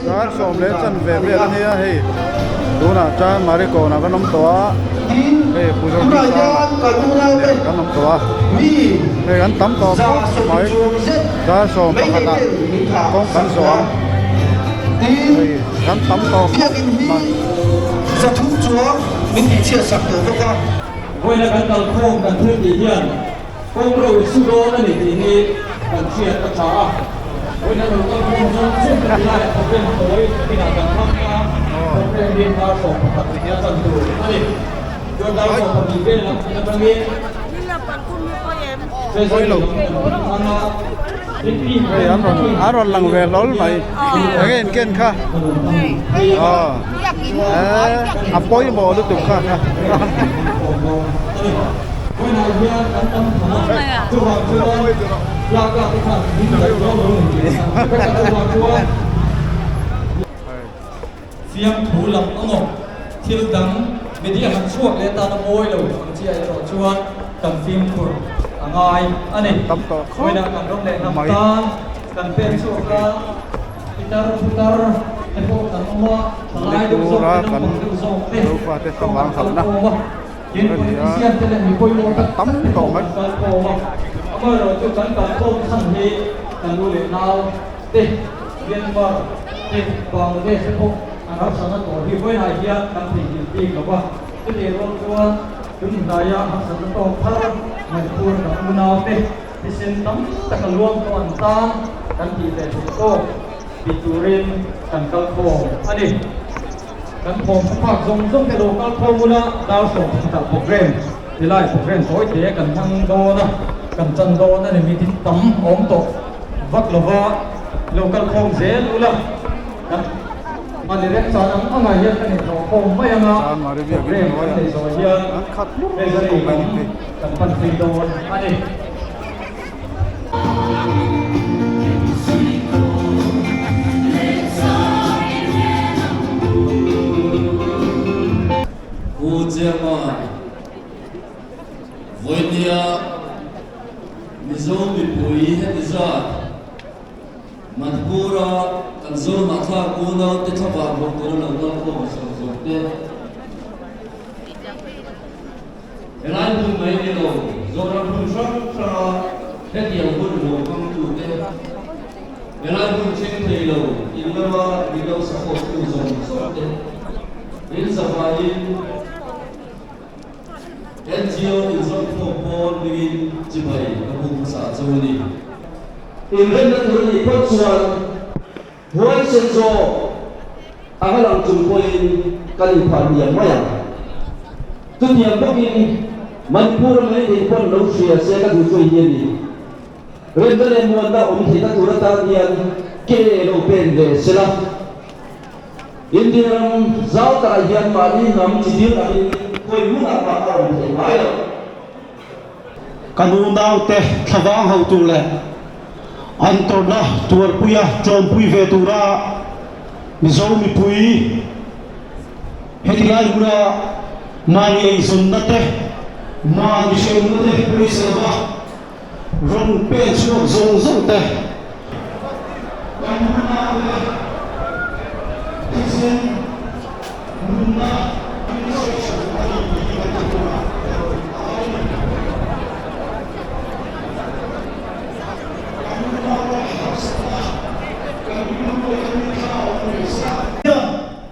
Dar 10 chanve vel a nia hei tunah chuan Marikawnah kan awm tawh a hei Pu Zohmingsanga nen kan awm tawh a hei an tam tawh khawp mai dar 11 ah kawng kan zawh ang hei kan tam tawh khawp mai. Vawiina kan kalkhawm kan thil tih hian Kawng ro i su dawn a ni tih hi kan hriat a tha a, vawiin a lo kal khawm zawng zawng te tilaiah program tawi inah kan hmang a, program hi dar 11 a chan tur a ni. Chuan dar 12 velah in atangin Treasury lam kan hmang a, Hei an rawn an rawn lang ve hlawl mai enge in ken kha aw eh a pawimawh lutuk kha. Fiamthu lam emaw thil dang media han chhuak leh tan a mawi lo ang chiah erawh chuan kan fimkhur a ngai a ni. Vawiinah kan ram leh hnam tan kan pen chhuak a, pitar putar te pawh kan awm a, thalai deuh zawk te naupang deuh zawk te pawh kan kal khawm a. Tin, politician te leh mi pawimawh tak tak te pawh kan kal khawm a, amaherawhchu kan kal khawm chhan hi kan nu leh nau te, Myanmar te, Bangladesh te pawh an harsatna tawh hi vawiinah hian kan theihnghilh bik lo va. Chutih rual chuan tun hnaia harsatna tawk thar Manipur kan unau te thisen tam taka luang tawh an tan kan tih ve theih tawk ti turin kan kal khawm a ni. Kan thawmhnaw phak zawng zawng te lo kal khawm ula dar 11 ah program tilai program tawi te kan hmang dawn a, kan chan dawn a ni mitin tam awm tawh vak lova lo kal khawm zel ula kan mahni remchan ang angah hian kan inhlawh khawm mai anga program kan neih zawh hian treasury lam kan pan phei dawn a ni. Pu Chairman, vawinia Mizo mipui heti zat Manipur-a kan Zohnahthlak unaute thlavang hmuh tura lo kal khawm zawng zawng te, Helai hmun mai ni lo, Zoram hmun hrang hranga hetiang hun lo hmangtute, helai hmun thleng thei lo in lama min lo support tu zawng zawng te, in zavaiin NGO inzawmkhawm pawl hmingin chibai ka buk hmasa chu a ni. Inremna tur a nih phawt chuan Huaisen zawk a nga lang chung pawhin kan inphah hniam mai ang. Chutiang bawkin Manipur a mai thei pawn lo hria se ka duh chu hi a ni. Remna leh muanna awm theihna tur atan hian ke lo pen ve se la. India ram zau takah hian mahni hnam chi dil angin khawi hmunah mah a awm thei ngai lo. Ka nu naute thlavang ho tur leh an tawrhna tuarpuia tlawmpui ve tura Mizo mipui heti lai huna mahni eizawnna te, mahni hremna te pawisa lova rawn pen chhuak zawng zawng te, kan nu naute thisen nunna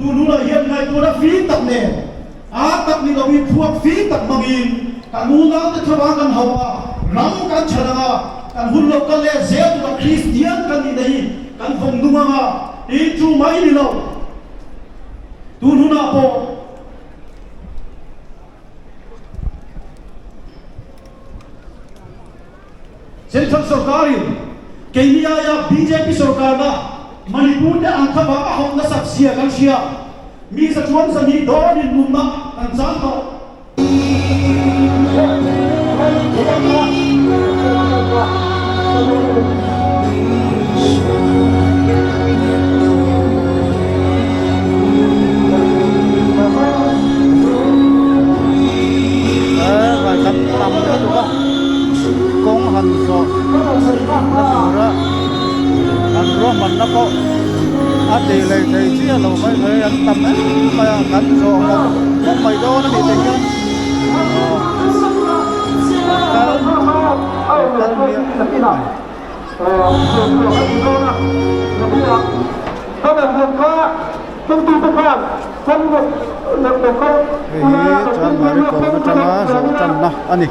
Tun hunah hian ngaihtuahna fim tak nen, a tak ni loin thluak fim tak hmangin kan unaute thlavang kan hauh a, ram kan chhan ang a, kan hun lo kal leh zel tura Kristian kan nihna hi kan vawng nung ang a, tin chu mai ni lo. Tun hunah pawh Central sorkarin keini aia bjp sorkarna Manipur te an thlavah a hauh nasat zia kan hria. Mi za chuan zahnih dawnin nunna kan chan tawh. Kawng han zawh na tura an ruahman. tanna pawh a tih leh thei chiah lo mai mai an tam em mai a kan zawh mawp mawp mai dawn a ni tih hian aw an kal an kal miah miah mai. Hei hi Chanmari kawn atanga zawh tanna a ni.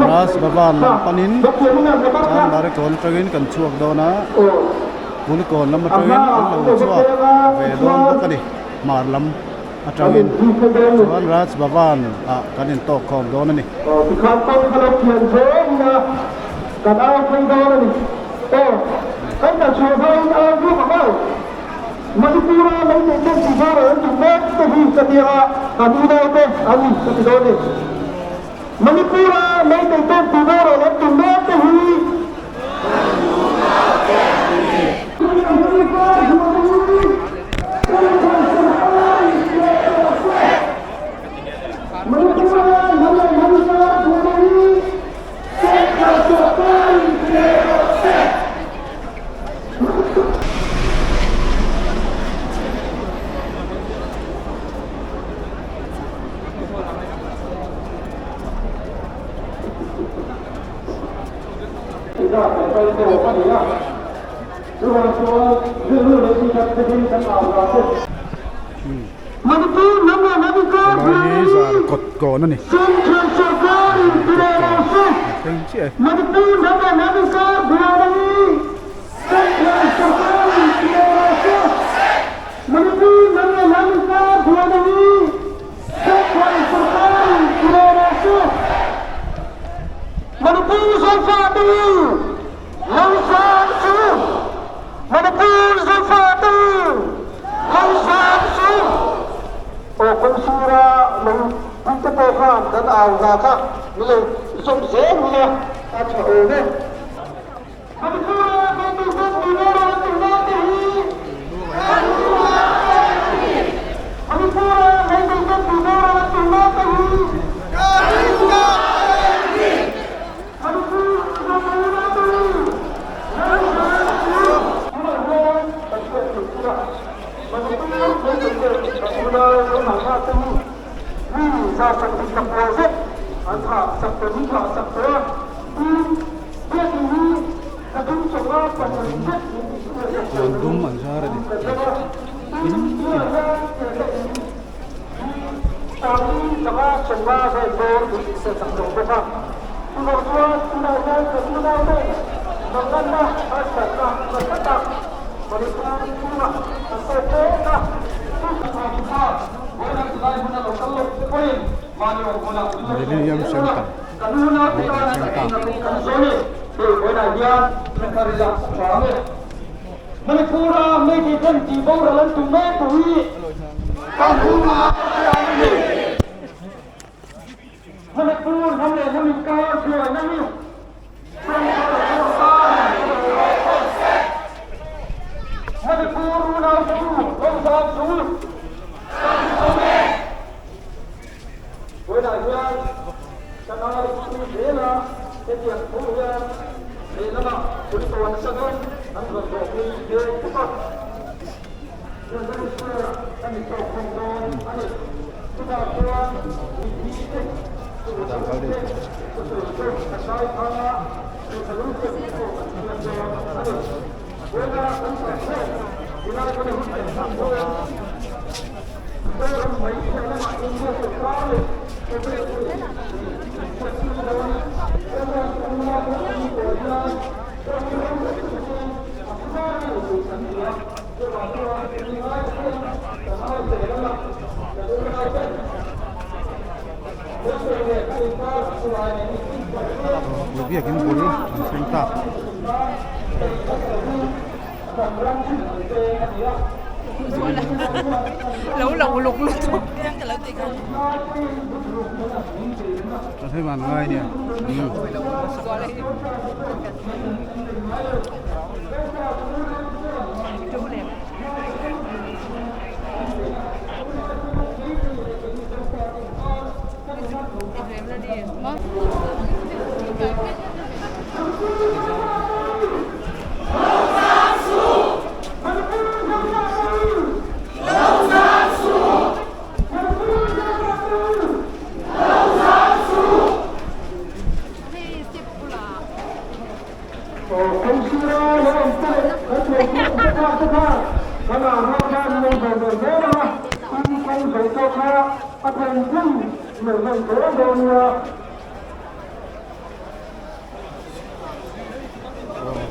Raj Bhavan lam panin Chanmari kawn atangin kan chhuak dawn a, Kulikawn lam atangin an lo chhuak ve dawn bawk a ni, hmar lam atangin chuan Raj Bhavan ah kan intawk khawm dawn a ni. Manipur-a lo neih ten tih zar an tum mek te hi ka tia a, kan unaute an ni ka ti dawn a ni. Manipur-a lo neih ten tih zar an tum mek te hi kan unaute an ni. Helai hi zar kawt kawn a ni. Thleng chiah e. Puan dum an zar a ni. In tin Millennium Centre Biakin bul an thleng ta. Hei man ngai nia. a thawm pui lo hman zel dawn nia.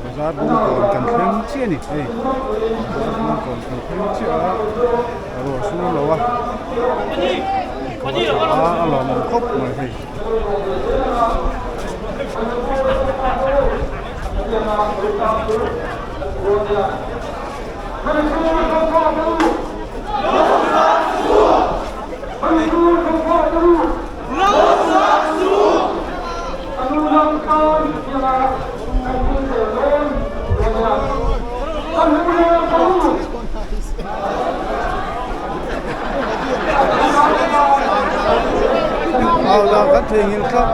Bazar bungkawn kan thleng chiah a ni hei bazar bungkawn kan thleng chiah a ruah sur lo a a tha a a lawmawm khawp mai hei. Au dan kan theihnghilh tlat.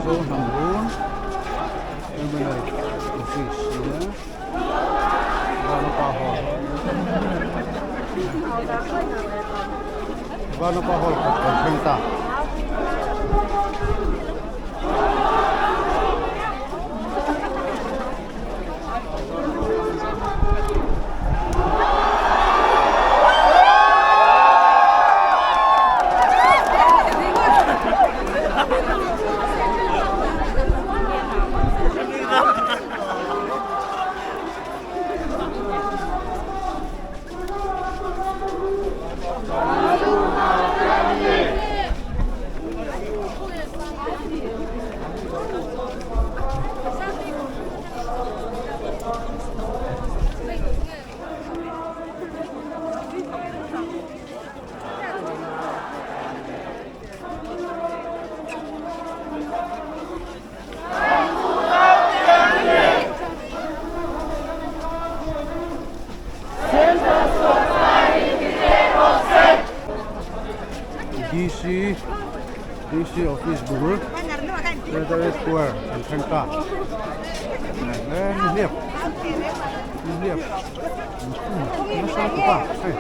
Mizo hnam run Human Rights Office nia Vanapa Hall Vanapa Hall kan thleng ta. DC DC office bul Treasury Square an thleng ta nihliap nihliap nasa tupa hei.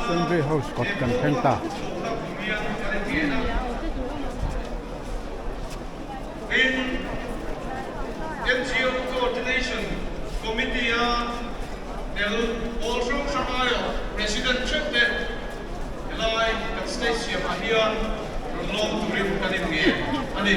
Assembly House kawt kan thleng ta. Tin, NGO Coordination Committee-a tel pawl hrang hrang aiawh President theuhte helai kan stage siamah hian rawn lawm turin kan inngen a ni.